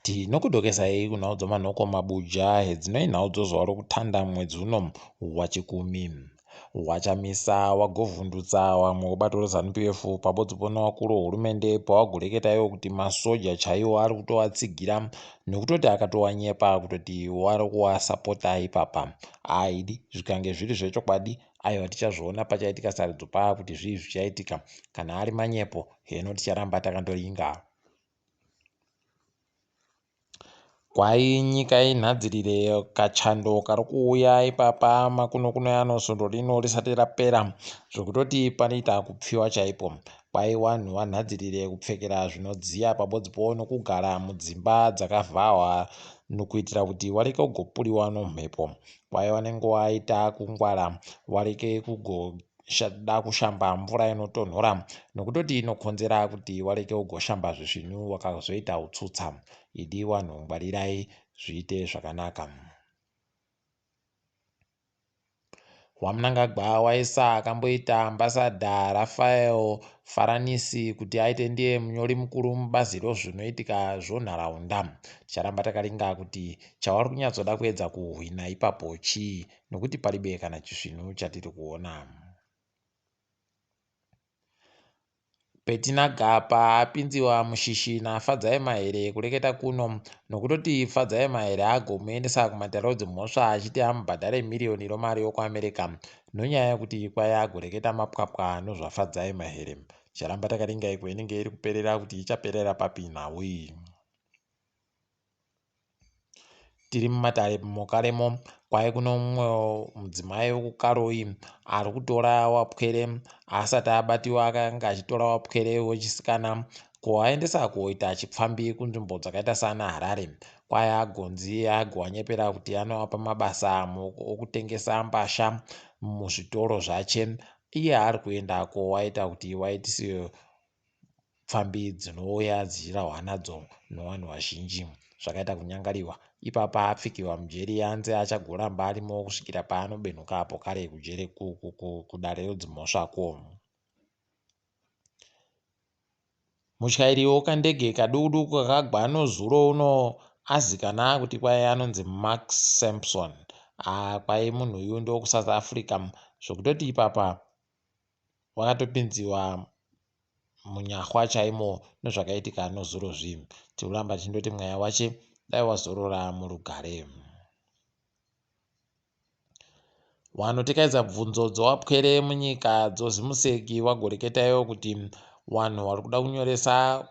Tinokudokesai kunhau dzamanhoko mabuja hedzinoi nhau dzozuva rokutanda mwedzi uno waChikumi. WaChamisa wagovhundutsa vamwe vebato reZanu-PF pabodzipo nevakuru vehurumende pawagoreketa iwo kuti masoja chaiwo ari kutovatsigira nokutoti akatowanyepa kutoti wari kuwasapota ipapa. Haidi zvikange zviri zvechokwadi aiwa tichazviona pachaitika sarudzo paya kuti zvii zvichaitika. Kana ari manyepo heno ticharamba takandoringa. Kwai nyika inhadzirire kachando kari kuuya ipapa makunokuno ano svondo rino risati rapera zvekutoti panoita kupfiwa chaipo. Kwai wanhu wanhadzirire kupfekera zvinodziya pabodzipo nokugara mudzimba dzakavhahwa kuitira kuti wareke kugopuriwa nomhepo. Kwai wanenge waita kungwara wareke kugo da kushamba mvura inotonhora nokutoti inokonzera kuti wareke ugoshamba zvisvinu wakazoita utsutsa. Idi wanhu ngwarirai zviite zvakanaka. WaMnangagwa waisa akamboita ambassador Raphael Faranisi kuti aite ndiye munyori mukuru mubazi rozvinoitika zvonharaunda. Ticharamba takaringa kuti chawari kunyatsoda kuedza kuhwina ipapo chii nokuti paribe kana chisvinu chatiri kuona. Petina Gapa apinziwa mushishi naFadzai Mahere kureketa kuno nokutoti Fadzai Mahere agomuendesa kumatare edzimhosva achiti amubhadhare miriyoni romari yokuAmerica nonyaya yekuti kwai agoreketa mapwapwa nozvaFadzai Mahere. Ticharamba takaringa iko inenge iri kuperera kuti ichaperera papi nhau iyi. Tiri mumatare mukaremo kwai kuno mumwe mudzimai wekuKaroi ari kutora wapwere asati abatiwa akanga achitora wapwere wechisikana kuvaendesa kuoita chipfambi kunzvimbo dzakaita saana Harare. Kwai agonzi agowanyepera kuti anovapa mabasa okutengesa mbasha muzvitoro zvache iye ari kuenda kowaita kuti waitisiwe pfambi dzinouya dzichirahwa nadzo nowanhu wazhinji. Zvakaita kunyangariwa. Ipapa apfikiwa mujeri anzi achagoramba arimo kusvikira paanobenhuka apo kare kujere kudare redzimhosva ko. Mutyairi wekandege kadukuduku kakagwa nozuro uno azikana kuti kwai anonzi Mark Sampson. Ah, kwai munhu uyu ndokuSouth Africa zvokutoti ipapa wakatopinziwa munyahwa chaimo nezvakaitika nozuro zvi. Tiri kuramba tichindoti mweya wache dai wazorora murugare. Wanotekaidza bvunzo dzowapwere munyika dzozimuseki wagoreketa iwo kuti wanhu wari kuda kunyoresa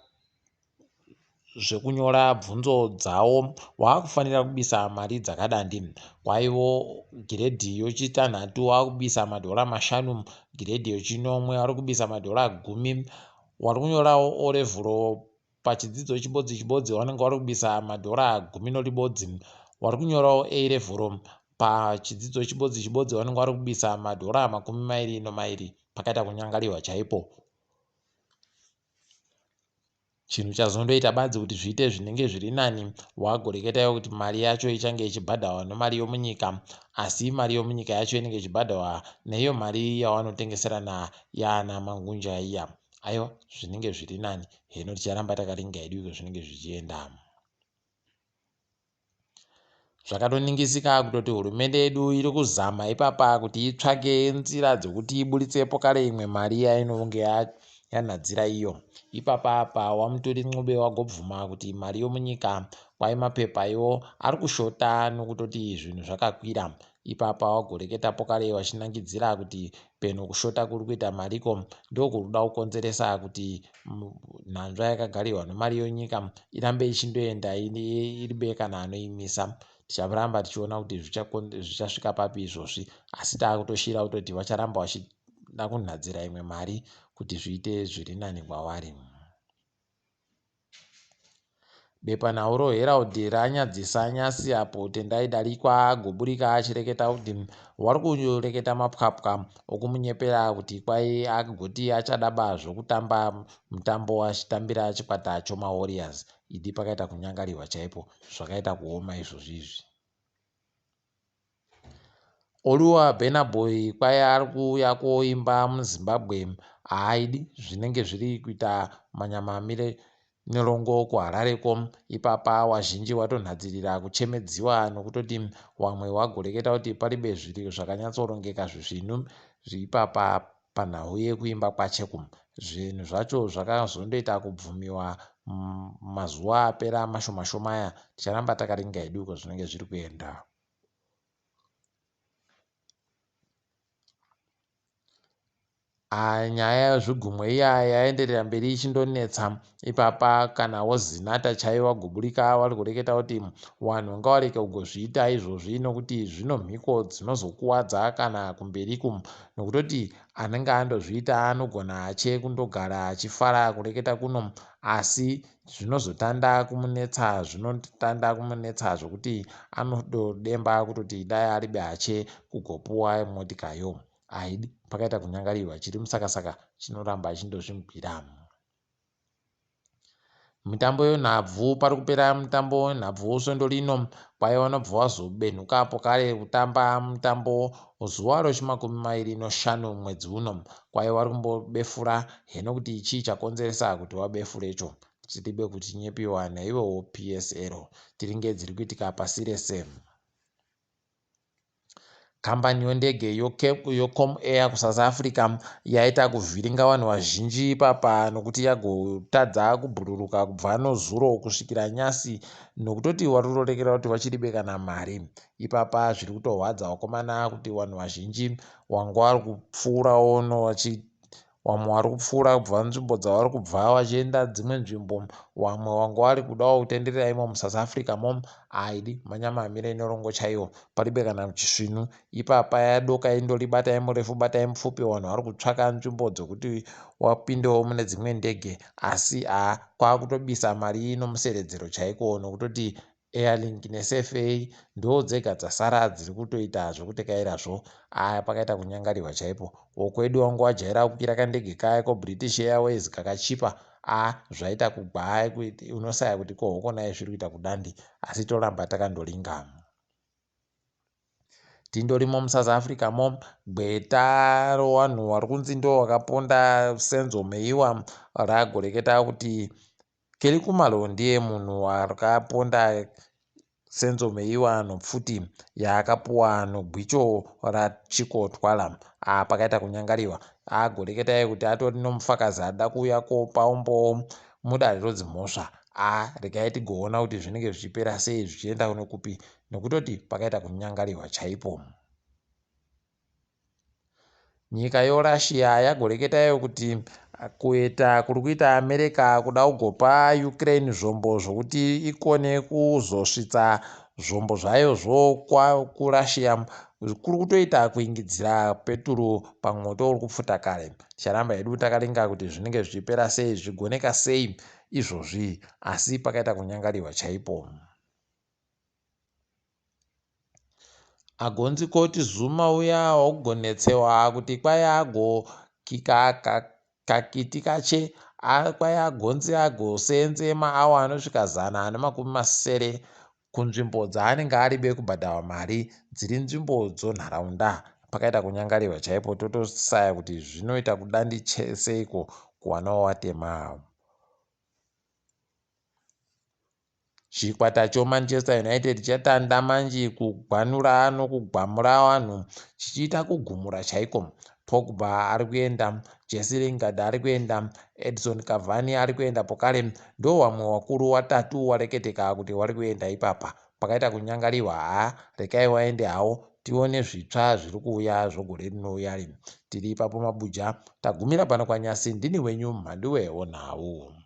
zvekunyora bvunzo dzawo waakufanira kubisa mari dzakadandi. Kwaivo giredhi yochitanhatu waakubisa madhora mashanu, giredhi yochinomwe vari kubisa madhora gumi, wari kunyorawo orevhuro pachidzidzo chibodzi chibodzi vanenge vari kubisa madhora gumi noribodzi, wari kunyorawo A revhuro pachidzidzo chibodzi chibodzi vanenge vari kubisa madhora makumi mairi nomairi. Pakaita kunyangariwa chaipo. Chinhu chazondoita badzi kuti zviite zvinenge zviri nani wagoreketaiwo kuti mari yacho ichange ichibhadharwa nomari yomunyika asi mari yomunyika yacho inenge ichibhadharwa neiyo mari yawanotengeserana yaana mangunja iya aiwa zvinenge zviri nani heno ticharamba takaringa hedu iko zvinenge zvichienda. Zvakatoningisika kutoti hurumende yedu iri kuzama ipapa kuti itsvake nzira dzekuti iburitse pokare imwe mari yainonge yanhadzira iyo. Ipapa apa waMutuli Ncube wagobvuma kuti mari yomunyika kwai mapepa iwo ari kushota nokutoti zvinhu zvakakwira. Ipapa wagoreketa pokare wachinangidzira kuti peno kushota kuri kuita mariko ndokuri kuda kukonzeresa kuti nhanzva yakagariwa nemari yenyika irambe ichindoenda iribe kana anoimisa. Ticharamba tichiona kuti zvichasvika papi izvozvi asi taakutoshira kutoti vacharamba vachida kunhadzira imwe mari kuti zviite zviri nani kwavari. Bepanhau roHerald ranyadzisa nyasi apo Tendai Darikwa agoburika achireketa kuti wari kureketa mapwapwa okumunyepera kuti kwai agoti achadaba zvokutamba mutambo achitambira chikwata chomaWarriors. Idi pakaita kunyangarirwa chaipo zvakaita kuoma izvozvi izvi. Oluwa Burna Boy kwai ari kuuya koimba muZimbabwe haaidi zvinenge zviri kuita manyama amire. Nerongo kuHarareko ipapa wazhinji watonhadzirira kuchemedziwa nokutoti wamwe wagoreketa kuti paribe zviri zvakanyatsorongeka zvisvinu ipapa panhau yekuimba kwacheku. Zvinhu zvacho zvakazondoita kubvumiwa mazuva apera mashoma shoma aya. Ticharamba takaringa hedu kwazvinenge zviri kuenda. Ah, nyaya yezvigumwe iya yaenderera mberi ichindonetsa ipapa kana wozinata chaiyo waguburika wari kureketa kuti wanhu ngawareke kugozviita izvozvi nokuti zvino mhiko dzinozokuwadza kana kumberiku nokutoti anenge andozviita anogona ache kundogara achifara kureketa kuno asi zvinozotanda kumunetsa zvinotanda kumunetsa zvokuti anododemba kutoti dai aribe ache kugopuwa motikayo Haidi pakaita kunyangarirwa chiri musakasaka chinoramba chindozvimugwira. Mitambo yenhabvu pari kupera mutambo wenhabvu svondo rino kwai vanobva vazobenhuka apo kare kutamba mutambo zuva rechimakumi mairi noshanu mwedzi uno kwai vari kumbobefura heno kuti chii chakonzeresa kuti wabefurecho tiribe kuchinyepiwa naivowo PSL tiringe dziri kuitika pasi rese. Kambani yendege yeComair kuSouth Africa yaita kuvhiringa vanhu vazhinji ipapa nokuti yagotadza kubhururuka kubva nozuro kusvikira nyasi nokutoti watotorekera kuti vachiribe kana mari. Ipapa zviri kutorwadza vakomana kuti vanhu vazhinji wanga vari kupfuurawo novachi Vamwe vari kupfuura kubva nzvimbo dzavari kubva vachienda dzimwe nzvimbo. Vamwe vanga vari kudawo kutenderera imo muSouth Africa mo aidi manyama amire nerongo chaiwo paribe kana chisvinu ipapa yadoka indori batai murefu batai mupfupi vanhu vari kutsvaka nzvimbo dzekuti wapindewo mune dzimwe ndege asi a kwakutobisa mari inomuseredzero chaiko nokutoti Airlink neSafe ndodzega dzasara dziri kutoita zvekutekaira-zvo. Aya pakaita kunyangarirwa chaipo. Wokwedu wanga wajaira kukwira kandege kaya koBritish Airways kakachipa. A zvaita kugwaa unosaya kuti ko hokonai zviri kuita kudandi asi toramba takandoringa. Tindorimo muSouth Africa mo gweta rowanhu wari kunzi ndo wakaponda Senzo Meyiwa ragoreketa kuti Kelly Khumalo ndiye munhu akaponda Senzo Meyiwa nopfuti yaakapuwa nogwicho raChiko Twala. Ah, pakaita kunyangariwa. Agoreketa iye kuti atori nomufakazi ada kuuya kopa umbowo mudare rodzimhosva. Ah, regai tigoona kuti zvinenge zvichipera sei zvichienda nekupi nokutoti pakaita kunyangariwa chaipo. Nyika yoRussia yagoreketa iyo kuti kuita kuri kuita America kuda kugopa Ukraine zvombo zvokuti ikone kuzosvitsa zvombo zvayo zvokuRussia kuri kutoita kuingidzira peturu pamwoto uri kupfuta kare. Ticharamba hedu takaringa kuti zvinenge zvichipera sei zvichigoneka sei izvozvi asi pakaita kunyangariwa chaipo. Agonzi koti Zuma uya wakugonetsewa kuti kwai agokika kakiti kache kwai agonzi agoseenze maawa anosvika 160 kunzvimbo dzaanenge aribe kubhadharwa mari dziri nzvimbo dzonharaunda. Pakaita kunyangarirwa chaipo totosaya kuti zvinoita kudandi seiko kuwanawo watema. Chikwata choManchester United chatanda manji kugwanura nokugwamura vanhu chichiita kugumura chaiko. Pogba ari kuenda, Jesse Lingard ari kuenda, Edison Cavani ari kuenda pokare ndowamwe wakuru watatu wareketeka kuti wari kuenda ipapa. Pakaita kunyangariwa haa rekai waende hawo tione zvitsva zviri kuuya zvogore rinouya rini. Tiri ipapo mabuja tagumira pano kwanyasi ndini wenyu Mhanduwe wonhau.